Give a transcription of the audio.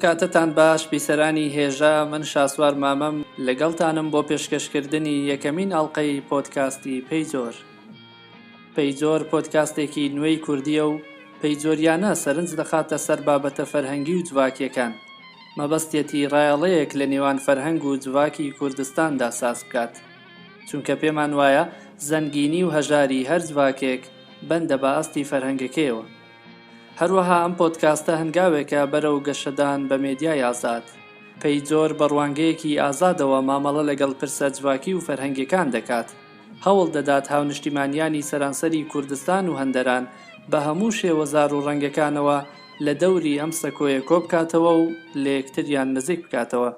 کاتەتان باش بیسەرانی هێژا، من شاسوار مامەم لەگەڵتانم بۆ پێشکەشکردنی یەکەمین ئەڵقەی پۆدکاستی پەیجۆر. پەیجۆر پۆدکاستێکی نوێی کوردییە و پەیجۆریانە سەرنج دەخاتە سەر بابەتە فەرهەنگی و جڤاکییەکان. مەبەستیەتی ڕایەڵەیەک لە نێوان فەرهەنگ و جڤاکی کوردستاندا ساز بکات. چونکە پێمان وایە زەنگینی و هەژاری هەر جڤاکێک بەندە بە ئاستی فەرهەنگەکەیەوە. هەروەها ئەم پۆدکاستە هەنگاوێکە بەرەو گەشەدان بە مێدیای ئازاد. پەیجۆر بە ڕوانگەیەکی ئازادەوە مامەڵە لەگەڵ پرسە جڤاکی و فەرهەنگیەکان دەکات. هەوڵ دەدات هاونشتیمانیانی سەرانسەری کوردستان و هەندەران بە هەموو شێوەزار و ڕەنگەکانەوە لە دەوری ئەم سەکۆیە کۆبکاتەوە و لە یەکتریان نزیک بکاتەوە.